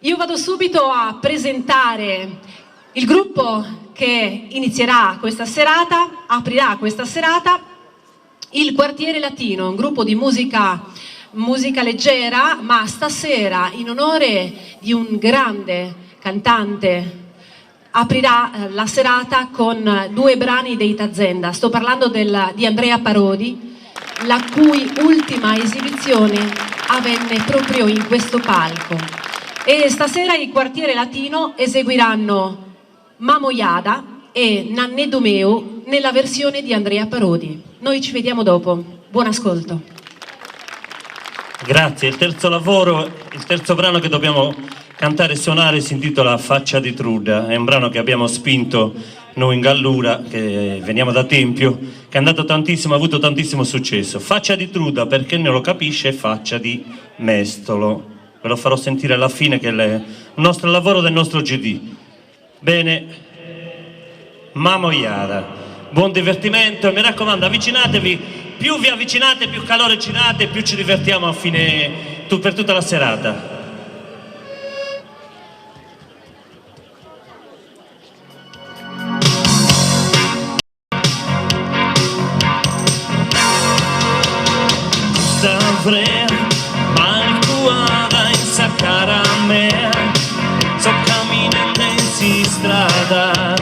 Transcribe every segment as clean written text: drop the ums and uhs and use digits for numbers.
Io vado subito a presentare il gruppo che inizierà questa serata, aprirà questa serata, il Quartiere Latino, un gruppo di musica, musica leggera, ma stasera in onore di un grande cantante aprirà la serata con due brani dei Tazenda. Sto parlando del, di Andrea Parodi, la cui ultima esibizione avvenne proprio in questo palco. E stasera il Quartiere Latino eseguiranno Mamoiada e Nanneddu Meu nella versione di Andrea Parodi. Noi ci vediamo dopo. Buon ascolto. Grazie, il terzo lavoro, il terzo brano che dobbiamo cantare e suonare si intitola Faccia di Trudda, è un brano che abbiamo spinto noi in Gallura, che veniamo da Tempio, che è andato tantissimo, ha avuto tantissimo successo. Faccia di Trudda, per chi non lo capisce, è faccia di mestolo. Ve lo farò sentire alla fine che è il nostro lavoro del nostro CD. Bene, Mamoiada. Buon divertimento e mi raccomando, avvicinatevi, più vi avvicinate, più calore ci date, più ci divertiamo a fine, per tutta la serata. Custa frea male cuada in sa cara mea, so caminende in s'istrada,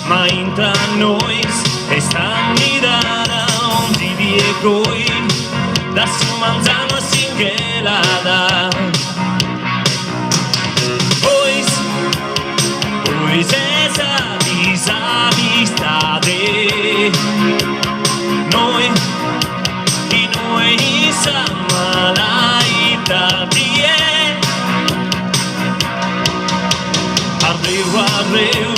ma intra nois est annidada onzi die goi da su manzanu a s'inghelada. Bois, bois est sa disamistade, noi inue in sa malaita die. Arreu arreu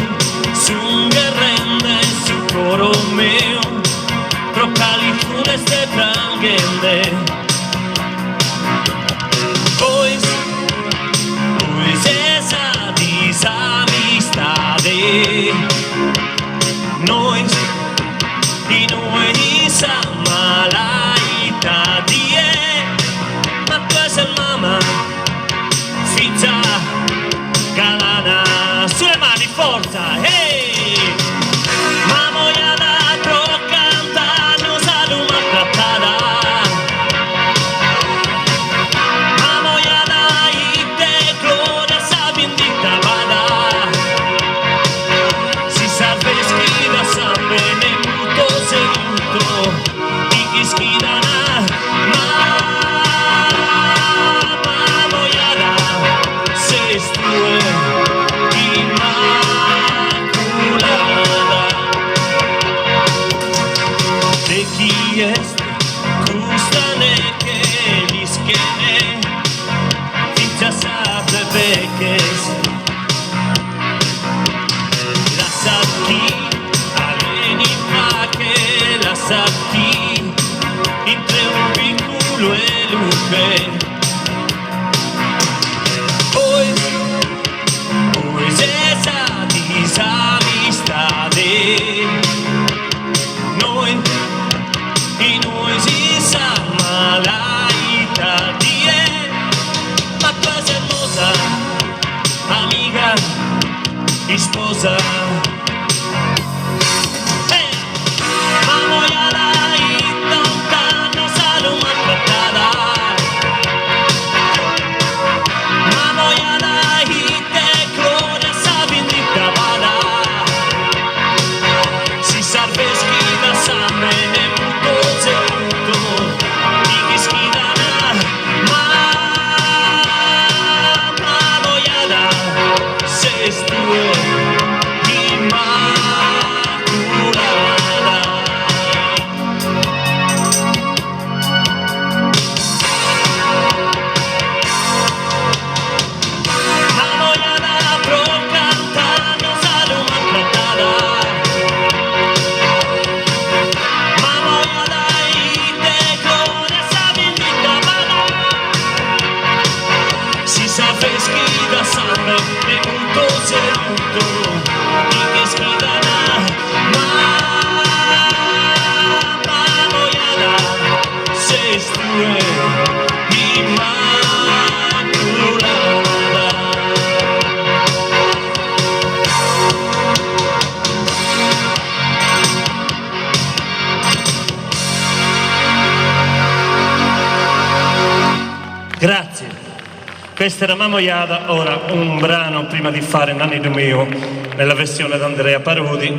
sun gherrende su coro meu, pro calicunu est pranghende. Bois, bois est sa disamistade, nois inue in sa malaita die, ma tue ses mama, fiza galana, su le mani forza, hey! Mamoiada pro cant'annos 'alu maltrattada. Mamoiada ite gloria sa vinditta b'ada. Si s'arveschida sambene mutos e luto ti ch'ischidana ma Mamoiada ses tue immaculada. De chi est custa neche l'ischene fintzas sas berbeches. Lassat chi 'alen in pache, lassat chi intre unu bicculu 'e luche. Bois, bois est sa disamistade, nois inue in sa malaita die, ma tue ses ermosa, amiga, isposa. Mamoiada it'ott'annos 'alu maltrattada. Mamoiada ite gloria sa vinditta b'ada. Si s'arveschida sambene mutos e luto ti ch'ischidana ma Mamoiada ses tue immaculada. Mamoiada pro cant'annos 'alu maltrattada. Mamoiada ite gloria sa vinditta b'ada. Si s'arveschida sambene mutos e luto ti ch'ischidana ma Mamoiada ses tue immaculada. Grazie. Questa era Mamoiada, ora un brano prima di fare Nanneddu miu nella versione di Andrea Parodi.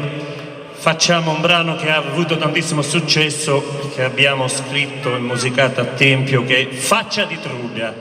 Facciamo un brano che ha avuto tantissimo successo, che abbiamo scritto e musicato a Tempio, che è Faccia di Trudda.